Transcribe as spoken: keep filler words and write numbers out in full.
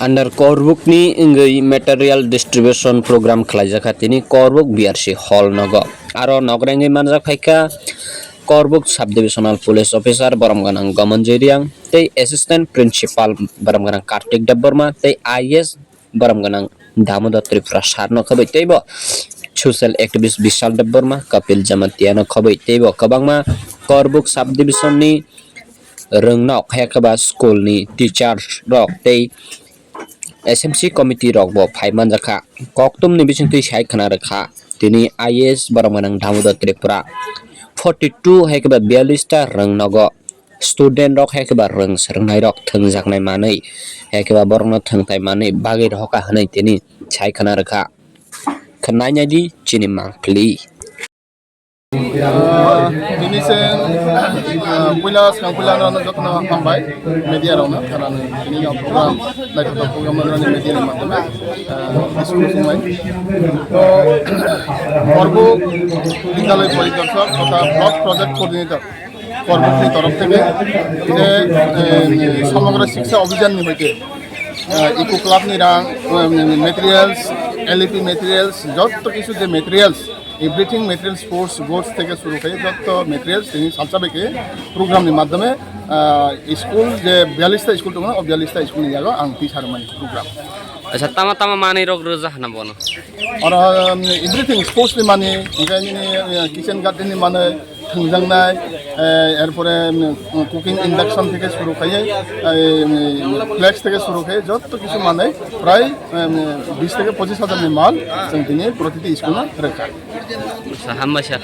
Under Korbuk ni wngwi material distribution program khlaijakha tini Korbuk B R C hall nogo. Aro nogorengwi manjak phaikha Korbuk Subdivisional Police Officer borom gwnang Gomonjoi Riang tei Assistant Principal borom gwnang Kartik Debbarma tei I A S borom gwnang Damodar Tripura sir no khobwi teibo social activist Bishal Debbarma, Kapil Jamatia no khobwi teibo kwbangma Korbuk Subdivision ni rwngnok, hai khe ba school ni teachers rok tei S M C committee rok bo phai manjakha. Koktum ni bisingtwi sai khna rwkha tini I A S borom gwnang Damodar Tripura forty two hai khe ba biyallis ta rwng nogo student rok hai khe ba rwng swrwngnai rok thwngjaknai manwi hai khe ba borokno thwngthai manwi bagwi rohorkha hwnwi tini sai khna rwkha. Khwnai naidi chini mangpili. Ah, tini se, ah, puila swkang puila ano jotono hambai media rokno khwnani tini o program naithotok program rokni media ni madhyome, ah, discuss wngnai. To Korbu Vidyalaya Poridarshok totha Block Project Coordinator Korbuk ni torof theke je, eh, Samagra Shiksha Abhiyan ni hoite, ah, Eco Club ni rang, eh, materials, L E P materials, jotto kichu je materials, everything material sports goods theke suru khai jotto materials tini salsa bai khe program ni madhyome, ah, school je biyallis ta school tongo, o biyallis ta school ni yago ang twi sarmani program. Acha, tama tama manwi rok rwja hana bono? Oro, um, everything sports ni manwi, hingke nini, uh, kitchen garden ni manwi, thwngjaknai, eh, erpore, um, cooking induction theke suru khai, eh, um, flex theke suru khai, jotto kichu manwi prai, um, bis theke pochis hajar ni mal chwng tini protiti school no rwkha. Acha, hambai sir.